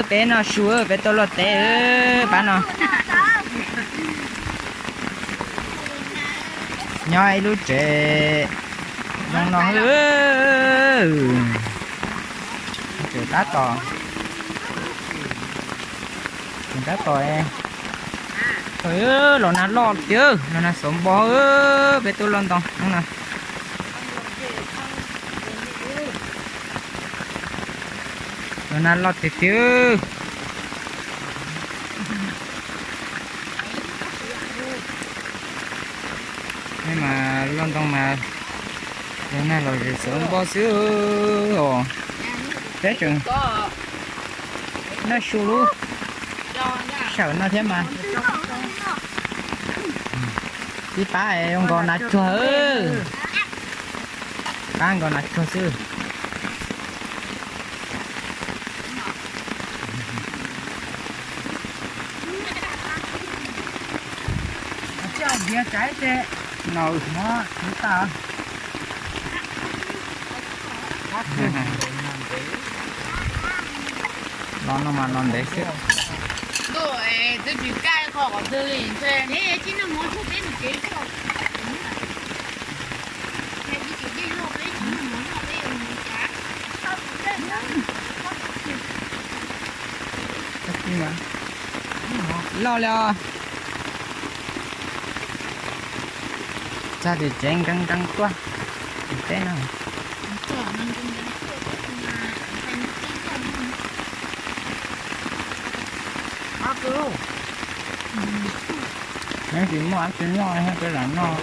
Peb no su, peb tuaj luaj teb pab no. Nyob ib lub tsev zoo no, tseem tab tom, tseem tab tom. Los nag loj tiag, los nag xov npo, peb tuaj luaj ntoo no. Los nag loj tiag tiag. Nej mas luaj ntoo mas los nag los zem xov npo xwb os. Peb tseem noj su lub sawm no thiab mas. Tib pab zoo nkaus nas tsuag, pab nkaus nas tsuag xwb. Tsis diav tsaib ces no, tsis tas. Los no mas los ntev xwb. Loj li os. Txog tim tsev nkees nkees tuaj tim teb no. Neb tsis muaj dab tsi noj thiab peb lam noj.